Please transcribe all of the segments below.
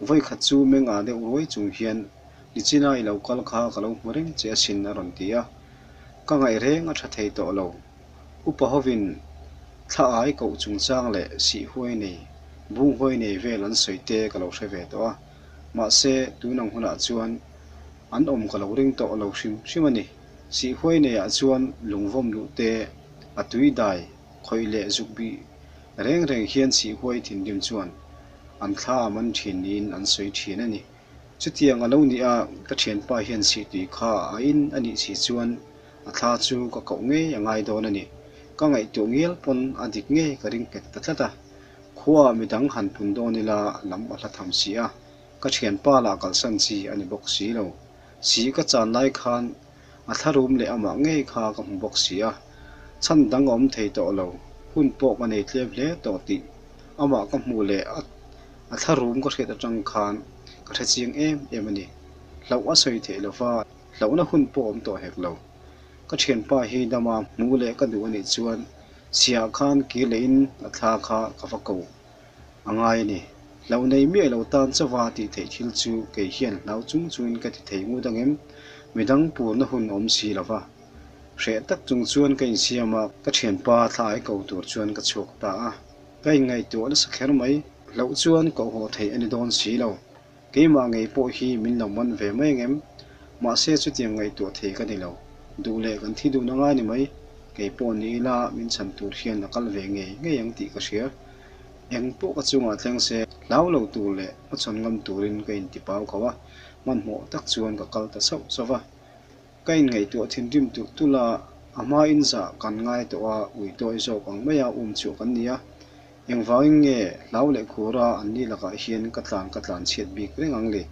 Vawikhat chu meng ah deuh ruai chung hian, Nichina i lo kal kha ka lo hmu reng che asin a rawn ti a. Ka ngaih reng a tha thei tawh lo. Upa hovin thla ai koh chungchang leh sih huai nei, bung huai nei vel an sawi te ka lo hre ve tawh a. Mahse, tun ang hunah chuan an awm ka lo ring tawh lo hrim hrim a ni. Sih huai neiah chuan lungvawm luh te, a tui dai, khawih leh zuk bih reng reng hian sih huai thinrim chuan an thla a man thin niin an sawi thin a ni. Chutiang a lo nih a, ka thianpa hian sih tui kha a in a nih si chuan a thla chu ka koh ngei a ngai dawn a ni. Ka ngaihtuah ngial pawn a dik ngei ka ring nghet ta tlat a. Khuaah midang han pun dawn ila lam a hla tham si a, ka thianpa lah kalsan chi a ni bawk si lo. Sih ka chan lai khan a thlarum leh amah ngei kha ka hmu bawk si a, chhan dang a awm thei tawh lo, hun pawh ka nei tlem hle tawh tih amah ka hmuh leh a a thlarum ka hriat atang khan ka hre chiang em em a ni. Hlauh a sawi theih lova, hlauhna hun pawh a awm tawh hek lo. Ka thianpa hi dama hmuh leh ka duh a nih chuan chhiah khan kir lehin a thla kha ka va ko a ngai a ni. Hlauh nei miah lo tan chauha tih theih thil chu kei hian hlau chung chungin ka ti thei ngut angem? Midang purna hun awm si lova. Hreh tak chung chuan ka insiam a, ka thianpa thla ai ko tur chuan ka chhuak ta a. Ka inngaihtuah nasa kher mai. Hlauh chuan koh haw theih a ni dawn si lo. Keimah ngei pawh hi min lo man ve mai angem? Mahse chutiang ngaihtuah thei ka ni lo. Duh leh kan thi dun anga ni mai. Kei pawh ni ila min chhan tur hian a kal ve ngei ngei ang tih ka hria. Eng pawh ka chungah thleng se hlau lo tur leh hmachhawn ngam turin ka intipau kho a, hmanhmawh tak chuan ka kal ta sauh sauh va. Ka inngaihtuah thinrim tulh tulh a, a hmain zah kan ngai tawh a, uitawi zawk ang maia um chhuah kan ni a. Engvangin nge hlau leh khura an ni lakah hian ka tlan ka tlan chhiat bik reng ang le?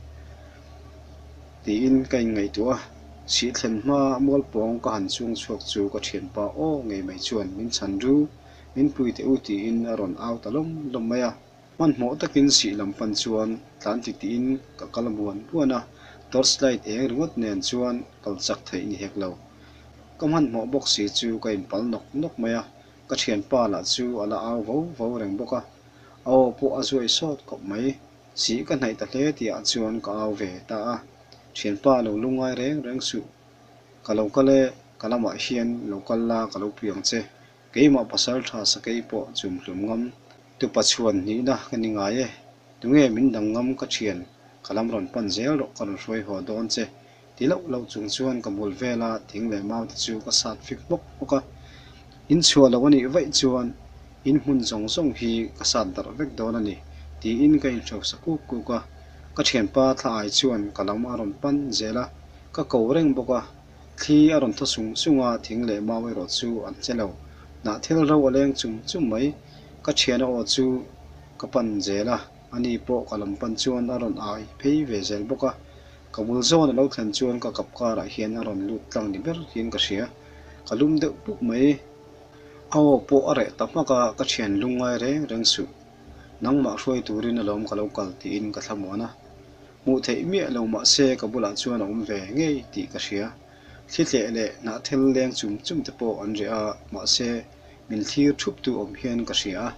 Tiin ka inngaihtuah a, sih thlen hma mualpawng ka han chuang chhuak chu ka thianpa aw ngei mai chuan min chhan ru, min pui teh u tiin a rawn au ta lawm lawm mai a. Hmanhmawh takin sih lam pan chuan tlan ti tiin ka kal buan buan a, torch light eng ringawt nen chuan kal chak theih ni hek lo. Ka hmanhmawh bawk si chu ka inpal nawk nawk mai a, Ka thianpa lah chu a la au vo vo reng bawk a, a aw pawh a zuai sawt khawp mai. Sih ka hnaih ta hle tihah chuan ka au ve ta a, Thianpa lo lungngai reng reng suh. Ka lo kal e, ka lamah hian lo kal la ka lo pui ang che. Keimah pasal tha sakei pawh chum hlum ngam. Tupa chhuan hnihna ka ni ngai e. Tunge min dang ngam ka thian, ka lam rawn pan zel rawh ka rawn hruai haw dawn che. Ti loh loh chung chuan ka bul vela thing leh mau te chu ka sat fik hmawk hmawk a, in chhuah loh a nih vaih chuan in hmun zawng zawng hi ka sat darh vek dawn a ni tiin ka inhrosa kuk kuk a, ka thianpa thla ai chuan ka lam a rawn pan zel a, ka ko reng bawk a, thli a rawn thaw sung sung a, thing leh mau erawh chu an che lo, hnahthel ro a leng chum chum mai, ka thiana aw chu ka pan zel a, ani pawh ka lam pan chuan a rawn ai phei ve zel bawk a. Ka bul zawn a lo thlen chuan ka kap karah hian a rawn lut tlang ni ber hian ka hria. Ka lum deuh pup mai. A aw pawh a reh ta hmak a, ka thian lungngai reng reng suh. Nangmah hruai turin alawm ka lo kal tiin ka thlamuan a. Hmuh theih miah lo mah se ka bulah chuan a awm ve ngei tih ka hria. Thli tleh leh hnahthel leng chum chum te pawh an reh a, mahse min thlir thup tu awm hian ka hria a.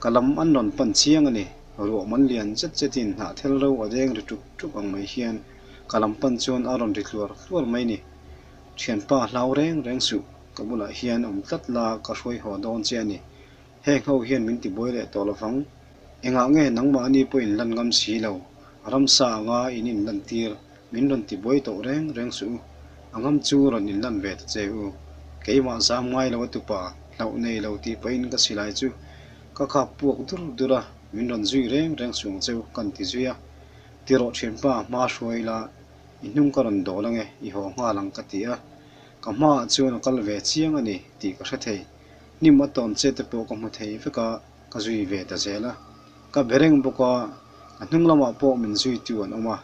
Ka lam an rawn pan chiang a ni. Ruah man lian zet zetin hnahthel ro a deng ri ṭuk ṭuk ang mai hian ka lam pan chuan a rawn ri tluar tluar mai ni. Thianpa hlau reng reng suh, ka bulah hian awm tlat la ka hruai haw dawn che a ni. Heng ho hian min tibuai leh tawh lovang. Engah nge nangmahni pawh in lan ngam si lo, ramsa anga in inlantir Min rawn ti buai tawh reng reng suh u, a ngam chu rawn inlan ve ta che u. Keimah zam ngai lo a tupa, hlauh nei lo tih pahin ka silai chu ka khap puak dur dur a, min rawn zui reng reng suh ang che u ka inti zui a. Ti rawh thianpa, hma hruai ila, i hnung ka rawn dawl ange, i haw nghal ang ka ti a. Ka hmaah chuan a kal ve chiang a ni tih ka hre thei. Hnim a tawn che te pawh ka hmu thei vek a, ka zui ve ta zel a. Ka be reng bawk a, ka hnung lamah pawh min zuitu an awm a.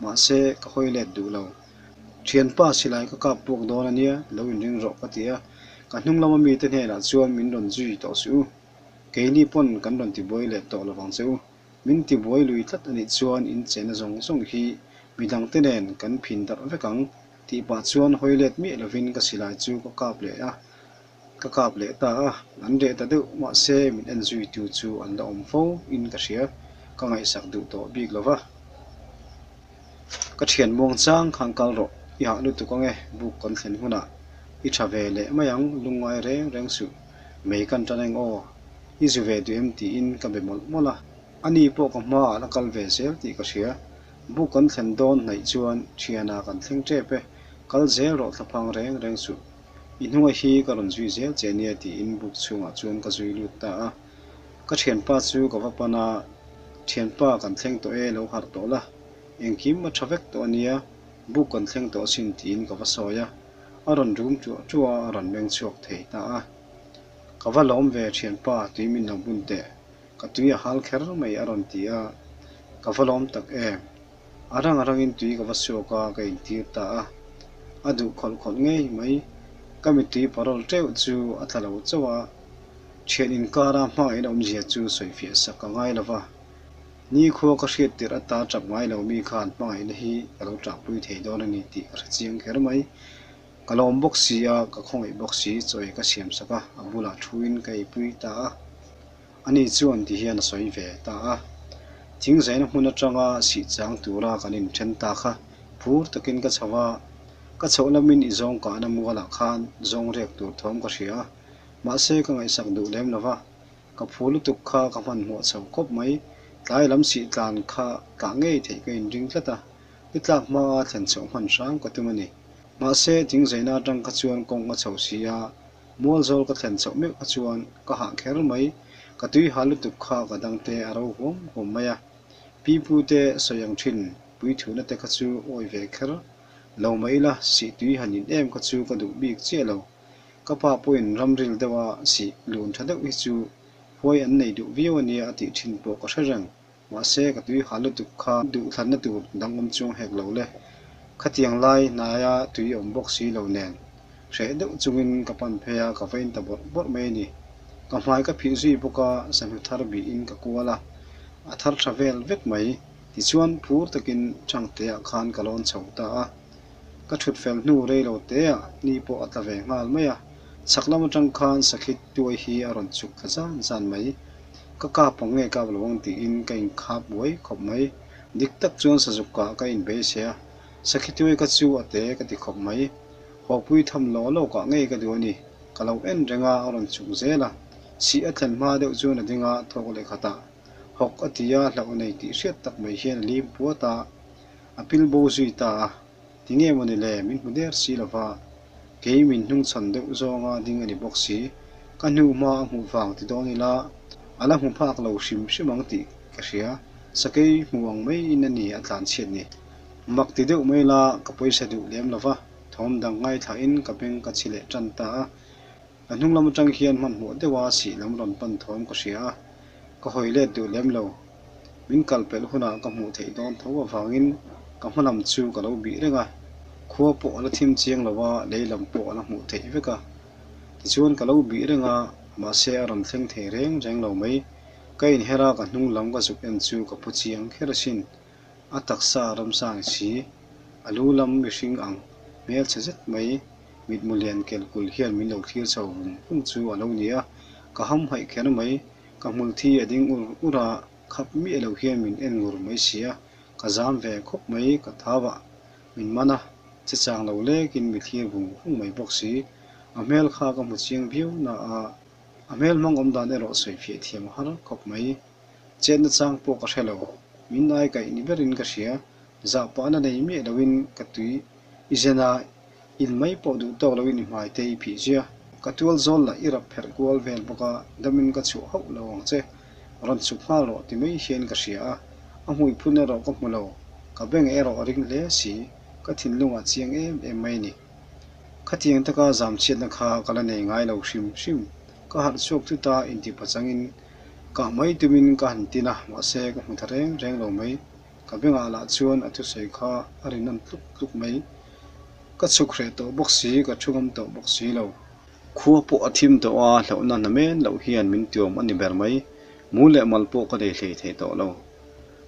Mahse, ka hawi let duh lo. Thianpa silai ka kap puak dawn a nia, lo inring rawh ka ti a. Ka hnung lama mite hnenah chuan min rawn zui tawh suh u. Keini pawn kan rawn tibuai leh tawh lovang che u. Min tibuai lui tlat a nih chuan in chena zawng zawng hi midangte nen kan phin darh vek ang tih pah chuan hawi let miah lovin ka silai chu ka kap leh a. Ka kap leh ta a, an reh ta deuh mahse min en zuitu chu an la awm fo in ka hria. ka ngaihsak duh tawh bik lo va. Ka thian muang chang khan kal rawh, i hah lutuk ange, buk kan thlen hunah i tha ve leh mai ang, lungngai reng reng suh, mei kan tan eng aw, i zu ve duh em tiin ka be mawlh mawlh a. Ani pawh ka hmaah la kal ve zel tih ka hria, buk kan thlen dawn hnaih chuan thiana kan thleng tep e, kal zel rawh thlaphang reng reng suh, i hnunga hi ka rawn zui zel che nia tiin buk chhungah chuan ka zui lut ta a. Ka thianpa chu ka va pan a, Thianpa kan thleng tawh e, lo harh tawh la, engkim a tha vek tawh a nia, buk kan thleng tawh asin tiin ka va sawi a, a rawn rum ṭuah ṭuah a, a rawn meng chhuak thei ta a. Ka va lawm ve thianpa, tui min lo bun teh, ka tui a hal kher mai a rawn ti a, ka va lawm tak em. A rang a rangin tui ka va suak a, ka intir ta a. A duh khawlh khawlh ngei mai. Ka mittui parawl teuh chu a tla lo chauh a. Thian inkara hmangaihna awmzia chu sawifiah sak a ngai lo va. Nikhua ka hriat tirh ata tap ngai lo mi khan hmangaihna hi ka lo tahpui thei dawn a ni tih ka hre chiang kher mai. Ka lawm bawk si a, ka khawngaih bawk si, chaw ei ka siam sak a, a bulah thuin ka eipui ta a. Ani chuan ti hian a sawi ve ta a. Thingzaina hmun atanga sih chang tura kan inthen ta kha phur takin ka chho a, ka chhoh lamin i zawng kahna mualah khan zawng riak tur thawm ka hria a, mahse ka ngaihsak duh lem lo va, ka phu lutuk kha ka hmanhmawh chho khawp mai, tlai lam sih tlan kha tah ngei theih ka inring tlat a, ni tlak hmaa thlen chhoh hman hram ka tum a ni. Mahse thingzaina atang kha chuan kawng a chho si a, Mualzawl ka thlen chhoh meuh kha chuan ka hah kher mai, ka tui ha lutuk kha ka dangte a ro huam huam mai a. Pi pu te sawi ang thin puithuna te kha chu awi ve kher lo mah ila sih tui han in em kha chu ka duh bik chiah lo. Ka pa pawhin ramril deuha sih lun tha deuh hi chu huai an nei duh viau ania a tih thin pawh ka hre reng. Mahse, ka tui hal lutuk kha duhthlanna tur dang awm chuang hek lo le. Khatiang lai hnaia tui awm bawk si lo nen, hreh deuh chungin ka pan phei a, ka va in ta bawrh bawrh mai a ni. Ka hmai ka phih zui bawk a, sahnu thar bihin ka kual a, a thar tha vel vek mai. Tichuan, phur takin Changte-ah khan ka lawn chho ta a. Ka thut fel hnu rei lo teah ni pawh a tla ve nghal mai a, chhak lam atang khan sakhi tuai hi a rawn chhuk thla zan zan mai. Ka kap ang nge kap lo ang tiin ka inkhap buai khawp mai. Dik tak chuan sazuk kah ka inbeise a, sakhi tuai ka chu a te ka ti khawp mai. Hawpui tham law law kah ngei ka duh a ni. Ka lo en reng a, a rawn chhuk zel a. Sih a thlen hma deuh chuan a ding a, thawk leh khatah hawk a ti a, hlauh nei tih hriat tak mai hian a lim puat a, a pil bo zui ta a. Tinge maw ni le, min hmu der si lova, kei min hnungchhawn deuh zawnga ding a ni bawk si, ka hnu hma a hmuh vang ti dawn ila, a la hmu phak lo hrim hrim ang tih ka hria, sakei hmu ang maiin a ni a tlan chhiat ni. Mak ti deuh mai la, ka pawisa duh lem lova, thawm dang ngaithlain ka beng ka chhi leh tan ta a. Ka hnung lam atang hian hmanhmawh deuha sih lam rawn pan thawm ka hria a, ka hawi let duh lem lo. Min kal pelh hunah ka hmuh theih dawn tho avangin ka hma lam chu ka lo bih reng a, khua pawh a la thim chiang lo a, lei lam pawh a la hmuh theih vek a. Tichuan ka lo bih reng a, mahse a rawn thleng thei reng reng lo mai. Ka inher a, ka hnung lam ka zuk en chu ka pu chiang kher asin. A taksa ramsa ni si, a lu lam mihring ang hmelchhe zet mai mitmu lian kel kul hian min lo thlir chho vung vung chu a lo ni a, ka hamhaih kher mai. Ka hmul thi a ding ur ur a, khap miah lo hian min en ngur mai si a, ka zam ve khawp mai, ka thau a, min man a, che chang lo lekin mi thlir vung vung mai bawk si. A hmel kha ka hmu chiang viau na a, a hmel hmang awm dan erawh sawi fiah thiam a har khawp mai. Chetna chang pawh ka hre lo, min ai kaih ni berin ka hria, zah pahna nei miah loin ka tui i zen a, in mai pawh duh tawk loin i hmai te i phih zia. Ka tual zawl lah i rap pherh kual vel bawk a, damin ka chhuah hauh lo ang che. Rawn chhuk nghal rawh ti mai hian ka hria a, a hmui phun erawh ka hmu lo, ka beng erawh a ring hle si, ka thinlungah chiang em em mai a ni. Khatiang taka zamchhiatna kha ka la nei ngai lo hrim hrim, ka harh chhuak thut a, intipachangin kah mai tumin ka han tin a, mahse ka hmu ta reng reng lo mai. Ka bengah lah chuan a thusawi kha a ri nawn tluk tluk mai. Ka chhuk hreh tawh bawk si, ka thu ngam tawh bawk si lo. Khua pawh a thim tawh a, hlauhna hna men loh hian min tiawm a ni ber mai. Mu leh mal pawh ka nei hlei thei tawh lo.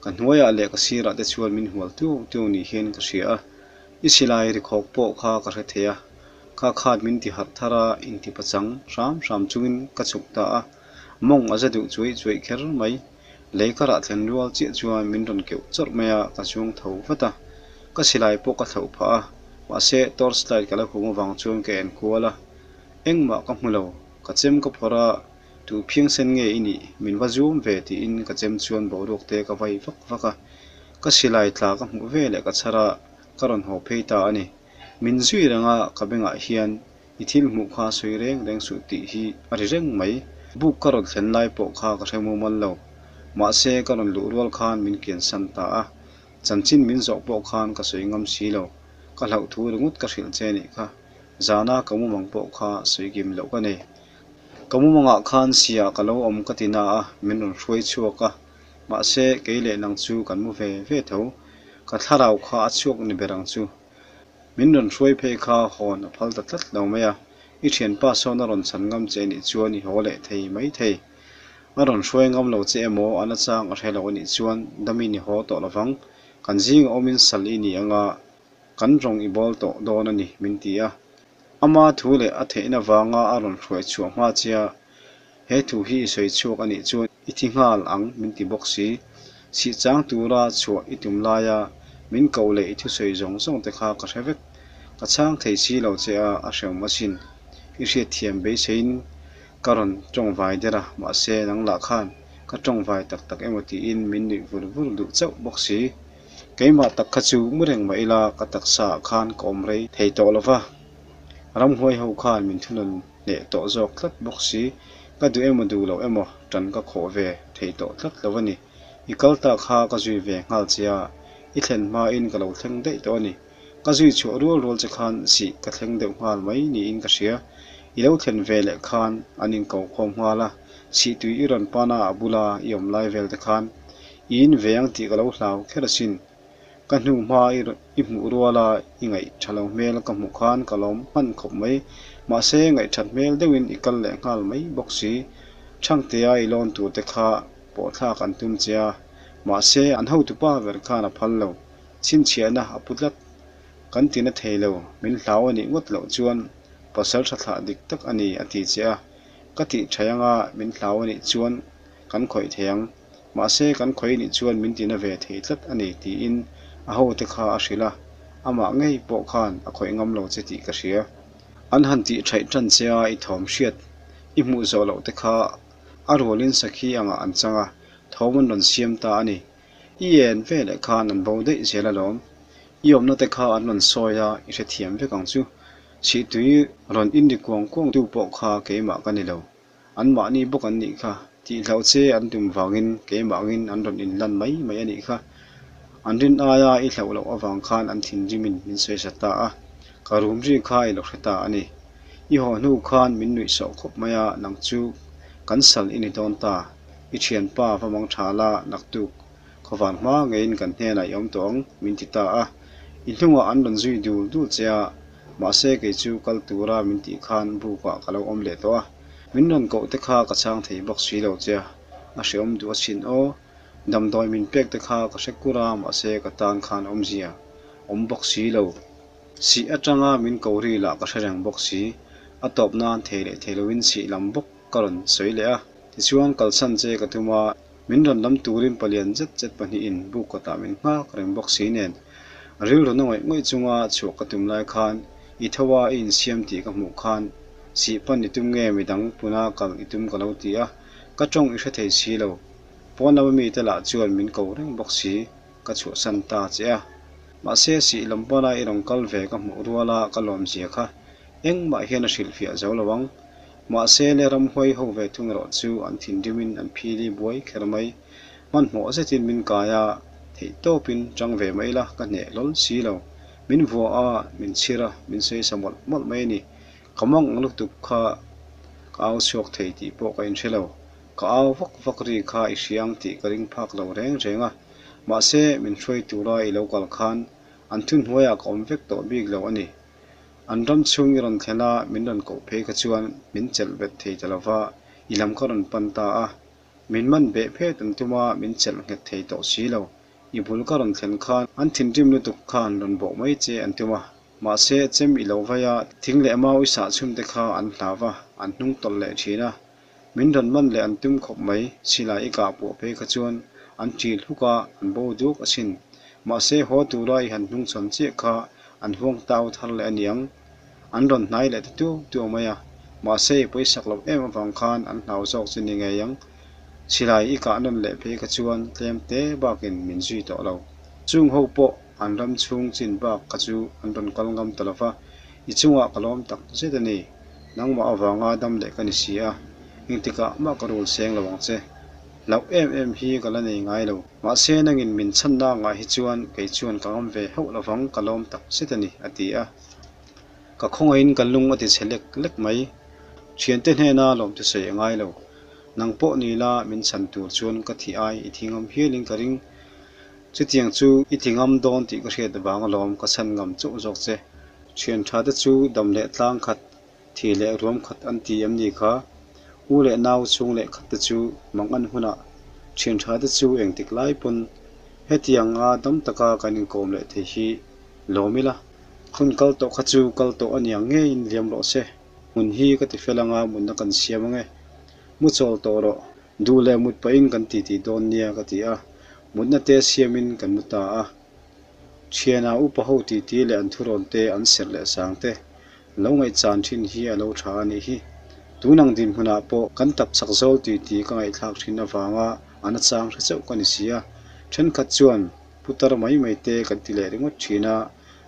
Ka hnuaiah leh ka sirah te chuan min hual tuau tuau ni hian ka hria a. I silai ri khawk pawh kha ka hre thei a, ka khat min ti harh thar a, inti pachang hram hram chungin ka chhuk ta a. Mawng a za duh chuaih chuaih kher mai. Lei ka rah thlen rual chiah chuan min rawn keuh chawrh mai a, ka zuang tho vat a. Ka silai pawh ka thlauh phah a, mahse torch light ka la hum avang chuan ka en kual a. Engmah ka hmu lo, ka chem ka phawrh a, tu phiangsen nge i nih, min va zuam ve tiin ka chem chuan boruak te ka vai vak vak a. Ka silai tla ka hmuh ve leh ka chhar a, ka rawn haw phei ta a ni. Min zui reng a, ka bengah hian I thil hmuh kha sawi reng reng suh tih hi a ri reng mai. Buk ka rawn thlen lai pawh kha ka hre mumal lo. Mahse, ka rawn luh rual khan min kiansan ta a. Chanchin min zawh pawh khan ka sawi ngam si lo. Ka hlauh thu ringawt ka hrilh che nih kha. Zana ka mumang pawh kha sawi kim loh ka nei. Ka mumangah khan siah ka lo awm ka ti na a, min rawn hruai chhuak a. Mahse, kei leh nang chu kan mu ve ve tho. Ka thlarau kha a chhuak ni ber ang chu. Min rawn hruai phei kha hawn a phal ta tlat lo mai a, i thianpa sawn a rawn chhan ngam che nih chuan i haw leh thei mai thei. A rawn hruai ngam lo che emaw a na chang a hre lo anih chuan damin i haw tawh lovang, kan zinga awmin sal i ni anga kan rawng i bawl tawh dawn a ni min ti a. Ama thu leh a theihna vanga a rawn hruai chhuah hma chia He thu hi i sawi chhuak a nih chuan i thi nghal ang min ti bawk si. Sih chang tura chhuah i tum laia min koh leh i thusawi zawng zawng te kha ka hre vek. Ka chhang thei si lo che a, a hreawm asin. I hriatthiam beiseiin ka rawn tawngvai der a, mahse nang lah khan ka tawngvai tak tak emaw tiin min nuih vur vur duh chauh bawk si. Keimah tak kha chu mu reng mah ila ka taksa ah khan ka awm rei thei tawh lo va, ramhuai ho khan min thunun hneh tawh zawk tlat bawk si, ka duh emaw duh loh emaw tan ka khawh ve thei tawh tlat lo a ni. I kal ta kha ka zui ve nghal che a, i thlen hmain ka lo thleng daih tawh a ni. Ka zui chhuah rual rual che khan sih ka thleng deuh nghal mai niin ka hria. I lo thlen ve leh khan an inko khawm nghal a, sih tui i rawn pan a a bula i awm lai vel te khan i in ve ang tih ka lo hlau kher asin. Ka hnu hma i hmuh ruala i ngaih tha lo hmel ka hmuh khan ka lawm hman khawp mai. Mahse, ngaih that hmel deuhin i kal leh nghal mai bawk si. Thangtea i lawn tur te kha pawhthlak an tum che a, mahse an hotupa ber khan a phal lo. Chhinchhiahna a pu tlat. Kan tina thei lo, min hlau a nih ngawt loh chuan pasal tha thlah dik tak a ni a ti che a. Ka tih thaih anga min hlau a nih chuan kan khawih thei ang. Mahse, kan khawih nih chuan min tina ve thei tlat a ni tiin a hote kha a hrilh a, amah ngei pawh khan a khawih ngam lo che tih ka hria. An han tih thaih tan che a, i thawm hriat i hmuh zawh loh te kha a rualin sakhi angah an chang a, thawm an rawn siam ta a ni. I en ve leh khan an bo daih zel alawm. I awmna te kha an rawn sawi a, i hrethiam vek ang chu. Chhihtui rawn inri kuang kuang tu pawh kha keimah ka ni lo. Anmahni bawk an nih kha. Tihhlauh che an tum vangin keimah angin an rawn inlan mai mai a nih kha. An rin aia i hlauh loh avang khan an thinrimin min sawi sa ta a, ka rum ri kha i lo hre ta a ni. I haw hnu khan min nuih sawh khawp mai a, nang chu kan sal i ni dawn ta. I thianpa va mang tha la, naktuk khawvar hma ngeiin kan hnenah i awm tawh ang, min ti ta a. I hnungah an rawn zui dul dul che a, mahse kei chu kal tura min tih khan bukah ka lo awm leh tawh a. Min rawn koh te kha ka chhang thei bawk si lo che a, a hreawm duh asin aw. Damdawi min pek te kha ka hre kur a, mahse ka tan khan awmzia awm bawk si lo. Sih atanga min ko ri lah ka hre reng bawk si. A tawp nan thei leh thei loin sih lam bawk ka rawn sawi leh a. Tichuan kalsan che ka tum a, min rawn lam turin palian zet zet pahnihin buk kawtah min nghak reng bawk si nen. Rilru na ngawih ngawih chunga chhuak ka tum lai khan i tho a i insiam tih ka hmuh khan sih pan i tum nge midang puna kal i tum ka lo ti a, ka tawng i hre thei si lo. Pawn lama mite lah chuan min ko reng bawk si, ka chhuahsan ta che a. Mahse sih lam pana i rawn kal ve ka hmuh ruala ka lawmzia kha engmah hian a hrilhfiah zo lo ang. Mahse le ramhuai ho ve thung erawh chu an thinrimin an phili buai kher mai. Hmanhmawh zetin min kai a, theih tawpin chang ve mai la ka hneh hlawl si lo. Min vua a, min chhir a, min sawi sa mawlh mawlh mai a ni. Ka mang ang lutuk kha ka au chhuak thei tih pawh ka inhre lo. Ka au vak vak ri kha i hria ang tih ka ring phak lo reng reng a. Mahse min hruai tura i lo kal khan an thuhnuaiah ka awm vek tawh bik lo a ni. An ram chhung i rawn thlen a, min rawn koh phei kha chuan min chelh bet thei ta lo va, i lam ka rawn pan ta a. Min man beh phet an tum a, min chelh nghet thei tawh si lo. I bul ka rawn thlen khan an thinrim lutuk khan rawn bawh mai che an tum a. Mahse, chem i lo vai a, thing leh mau i sah chhun te kha an hlau va, an hnung tawlh leh thin a. Min rawn man leh an tum khawp mai, silai i kah puah phei kha chuan an ṭil huk a, an bo duk asin. Mahse, haw tura i han hnungchhawn chiah kha an huang tau thar leh a niang. An rawn hnai leh ta tuau tuau mai a, mahse i pawisak loh em avang khan an hlau zawk che ni ngei ang. Silai i kah nawn leh phei kha chuan tlem te bakin min zui tawh lo. Chung ho pawh an ram chhung chin bak kha chu an rawn kal ngam ta lo va, i chungah ka lawm tak zet a ni. Nangmah avanga dam leh ka ni si a, engtikah mah ka rul seng lo ang che. Hlauh em em hi ka la nei ngai lo. Mahse nangin min chhanna angah hi chuan kei chuan ka ngam ve hauh lovang ka lawm tak zet a ni, a ti a. Ka khawngaihin ka lung a ti chhe lek lek mai. Thiante hnena lawmte sawi a ngai lo. Nang pawh ni la min chhan tur chuan ka thi ai i thi ngam hialin ka ring. Chutiang chu i ti ngam dawn tih ka hriat vang alawm ka chhan ngam chauh zawk che. Thian tha te chu dam leh tlang khat, thi leh ruam khat an ti em ni kha? U leh nau chhung leh khat te chu mang an hunah thian tha te chu engtik lai pawn hetianga dam taka kan inkawm leh thei hi lawm ila. Hun kal tawh kha chu kal tawh a niang ngeiin liam rawh se. Hmun hi ka ti fel anga mutna kan siam ange. Mu chawl tawh rawh. Duh leh mut pahin kan titi dawn nia ka ti a. Mutna te siamin kan mu ta a. Thiana upa ho titi leh an thurawn te an serh leh sang te lo ngaihchan thin hi a lo tha a nih hi. Tun ang dinhmunah pawh kan tap chak zawl titi ka ngaihthlak thin avanga a nachang hre chauh ka ni si a. Thenkhat chuan putar mai mai te kan ti leh ringawt thin a,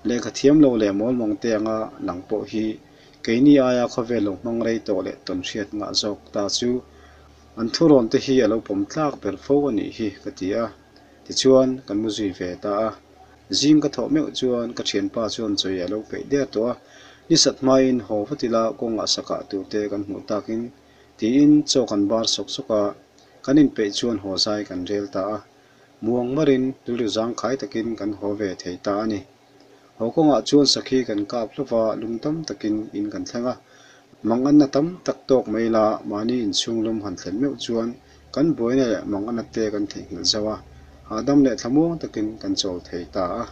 lehkha thiam lo leh mawlmang te anga lang pawh hi keini aia khawvel lo hmang rei tawh leh tawn hriat ngah zawk ta chu an thurawn te hi a lo pawm tlak ber fo a nih hi ka ti a. Tichuan, kan mu zui ve ta a. Zing ka thawh meuh chuan ka thianpa chuan chawi a lo peih der tawh a, ni sat hmain haw vat ila kawngah sakah tur te kan hmuh takin tiin chaw kan bar sawk sawk a, kan inpeih chuan haw zai kan rel ta a. Muang marin rilru zangkhai takin kan haw ve thei ta a ni. Haw kawngah chuan sakhi kan kap hlauh va, lung tam takin in kan thleng a. Manganna tam tak tawk mai ila mahni inchhung lum han thlen meuh chuan kan buaina leh manganna te kan theihnghilh zauh a, hahdam leh thlamuang takin kan chawl thei ta a.